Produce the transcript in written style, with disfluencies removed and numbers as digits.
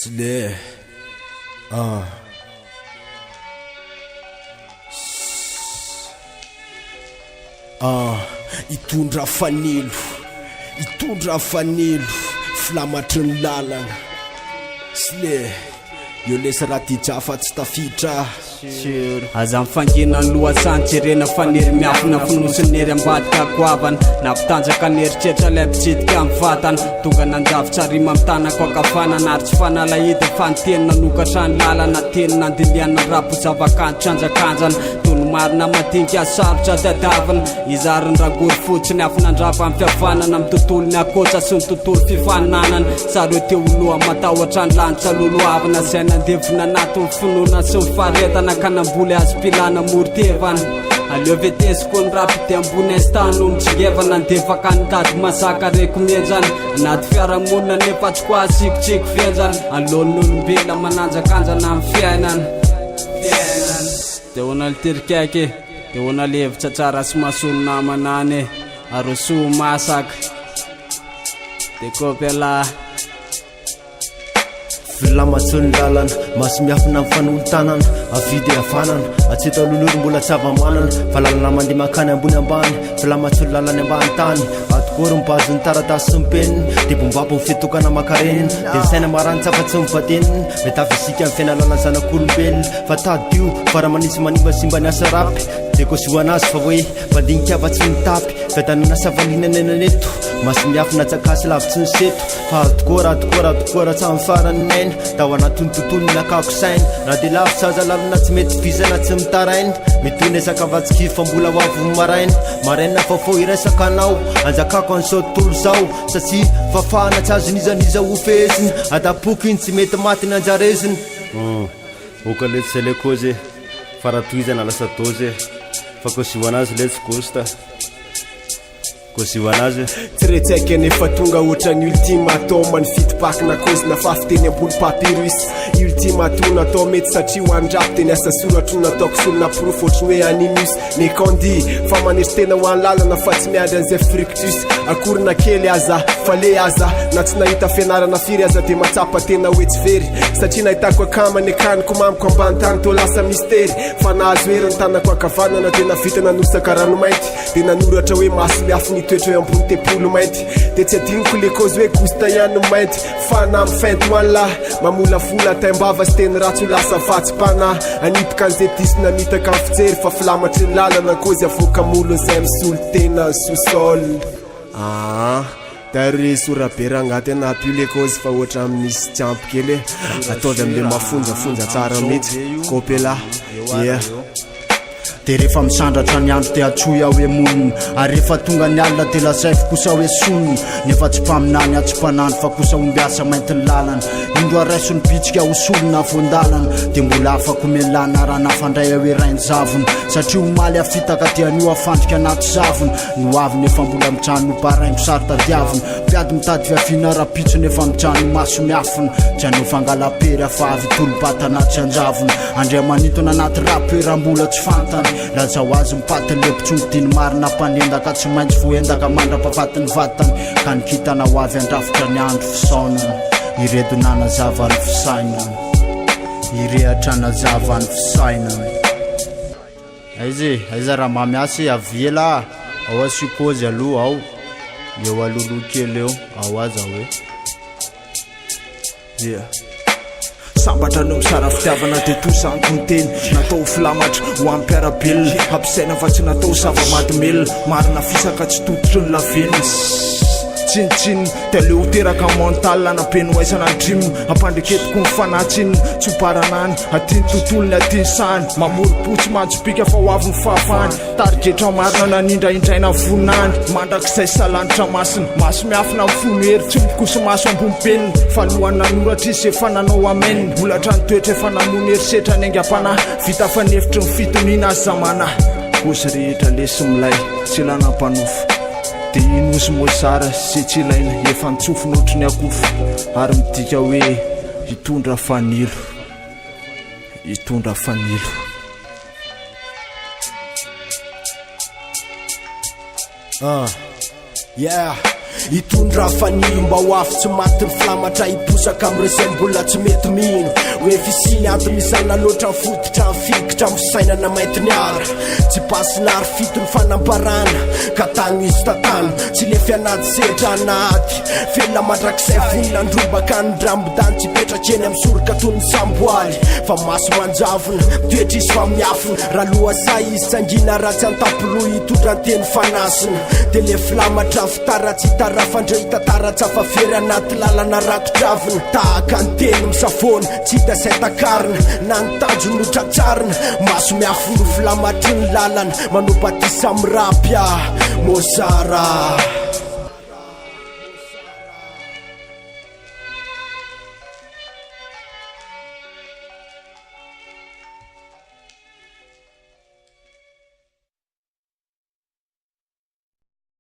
Sle ah. Ah, hitondra fanilo, hitondra fanilo, filamatry ny lalana. Sle, eo lesy Radija fa tsy tafiditra. Sur. Aza mifangina ny lohasaha jerena fa ny hery miafina fonosin'ny hery ambadika goavana Nampitanjaka ny eritreritra ilay mpitsidika ny vatana Tonga nanjavotsa rima amin'ny tanako ankavanana Ary tsy fanalahidy fa ny teny nanokatra ny lalana Teny nandinihana ny rap ho zavakanto tsy anjakanjana Tony marina madinika sarotra tadiavina Iza ary ny rangory fotsiny afo nandrava ny fihavanana Amin'ny tontolon'ny ankoatra sy ny tontolo fifaninanana Sa reo te ho loha matahotra ny lanitra lolohavina Izay nandevona anatin'ny finoana sy ny faharetana Ka namboly hazom-pilana moro-tevana Aleo vetesiko ny rap dia ambony instant no mitsingevana Andefaka ny tady mazaka reko mihenjana Anaty fiarahamonina nefa tsy koa asiako tsiky fenjana Anoloan'ny olombelona mananjakanjana amin'ny fiainana Fiainana Dia ahoana le tirikaiky e? Dia ahoana le hevitra tsara sy mahasoa ny namana any e? Arosoa masaka Dia kopy elah. Filamatry ny lalana, maso miafina amin'ny fanolo-tanana, havia dia havanana, hatreto aloha lolo mbola tsy hava-manana, fa lalana mandeha mankany ambony ambany, filamatry ny lalana ambany tany, atokory ny base ny taratasy sy ny penina, dia bombapo ny fitokana makarenina, dia ny saina maranitra afa-tsy ny vatenina, metafizika ny fiainalana zanak'olombelona, fa tadidio fa raha manisy manimba simba ny asa rapy, dia kozohana azy fa hoe mpandinika afa-tsy mitapy, fiadanana sy hafaliana ny ainana eto, maso miafina tsakasy lavitry ny seto, fa azo tokoa raha tokoa raha tokoa raha tsy farany ny aina, tao anatin'ny tontolo nakako saina, na dia lavitra aza lalana tsy mety vizana tsy mitaraina, mitohy ny ezaka fa tsy kivy fa mbola ho avy ny maraina, maraina vaovao iraisaka anao, anjakako an'izao tontolo izao, satria fafahana tsy azon'iza n'iza ho fehezina, adapoko iny tsy mety maty ny anjarezina. Ok letsy zay le kozy e, fa raha tohizana lasa dôzy e, fa kôzio anazy letsy ghost a, kôzio anazy e. Tsy re tsy haiko anefa tonga ohatran'ny ultimatum ny fitipakina kozy nafafy teny ambony papyrus Ultimatum natao mety satria ho an'ny rap dia ny asa soratro no nataoko solona porofo ohatry ny hoe animus Ne candy fa manetry tena ho an'ny lalana fa tsy miandry an'izay fructus akory na kely aza fa le aza na tsy nahita fianarana firy aza dia matsapa tena hoe tsy very satria nahitako akama ny akaniko mamiko ambany tany toa lasa mistery fa nahazo hery ny tanako ankavanana dia navita nanosaka ranomainty dia nanoratra hoe maso miafy ny toetra eo ambony tempoly mainty dia tsy adinoko le cause hoe gusta ihany ny mainty Fa na mifenty ho an'lah Mamolavola taimbava sy teny ratsy ho lasa vatsim-panahy Hanipika an'izay diso namitaka ny fijery Fa filamatry ny lalana kôzy avoaka molon'izay misolo tena ny sous-sol Aa Tary sorabe rangahy tena ampio le kôzy fa ohatran'ny misy tsy ampy kely e Ataovy amle mafonjafonja tsara mihitsy Kopy elah Yeah. Dia rehefa misandratra ny andro dia antsoy aho hoe monina Ary rehefa tonga ny alina dia lazaiko kosa hoe sonina Nefa tsy mpaminany aho tsy mpanandro fa kosa ombiasa mainty ny lalana Indro araiso ny bitsika ho solona voandalana Dia mbola afaka omen'lana raha nafandray aho hoe rain-javona Satria omaly afitaka dia anio afandrika anaty zavona Ny ho avy nefa mbola mijanona ho baraingo saro-tadiavina Mpiady mitady fiaviana rahampitso nefa mijanona ho maso miafina Tsy hanao fangalam-pery aho fa avy hitolo-batana tsy hanjavona Andriamanintona anaty rap hoe raha mbola tsy fantany Lazao azy ny patiny le mpitsongo diny marina mpanendaka tsy maintsy voaendaka mandra-pahafatin'ny vatany Ka ny kintana ho avy handrafitra ny andro fisaonana Ireto nanazava ny fisainana Irehatra nazava ny fisainana Aiza e, aiza raha mamy asa e, avia elah, ao asio pause aloha ao, eo alohaloha kely eo, ao aza hoe. Yeah. Sambatra no mizara fitiavana dia toa izany koa ny teny natao ho filamatra ho an'ny mpiara-belona hampisaina fa tsy natao ho zava-mahadomelina marina fisaka tsy tototry ny lavenona tsinontsinona dia aleo ho teraka mental hanam-penoaisana ny dream ampandreketiko ny fanahy tsinona tsy ho baranany aty ny tontolony aty ny sahany mamorom-po tsy manjobika fa ho avy ny fahafahany Tarigetra marina nanindraindraina voninahiny Mandrakizay salanitra masina Maso miafina mifono hery Tsy mikoso-maso ambony penina Fa alohan'ny nanoratra izy efa nanao amen Holatra ny toetra efa namono herisetra ny aingam-panahy Vita fa ny efitry ny fitoniana aza manahy Kozy rehetra lesy milay Tsy ilana mpanofo Dia iny ozy Mozart Izay tsy ilaina Efa nitsofina ohatry ny akofo Ary midika hoe Hitondra fanilo Hitondra fanilo. Ah, yeah. Hitondra fanilo mba ho afo tsy maty ny filamatra hiposaka amin'ireo izay mbola tsy mety mino hoe fisiany antony izany loatra ny fototra ny fikitra amin'ny fisainana mainty ny ara tsy pasina ary fito ny fanambarana ka tano izy tatano tsy lefy anaty sedra na ady velona mandrakizay vonona andrombaka ny rambondany tsy hipetraka eny amin'ny soroka toy ny samboaly fa maso manjavona mitoetra izy fa miafina raha lohasaha izy tsy hangina raha tsy an-tampoloha hitondra ny teny fanasina dia le filamatra Fitaratsy itarafan-dreo hitantara-tsa fa very anaty lalana rakotra-avina Tahaka ny teny misafoana, tsy hita izay takarina Na ny tanjony no tratrarina Maso miafy no filamatry ny lalana Manao batisa amin'ny rap ah, Mozara.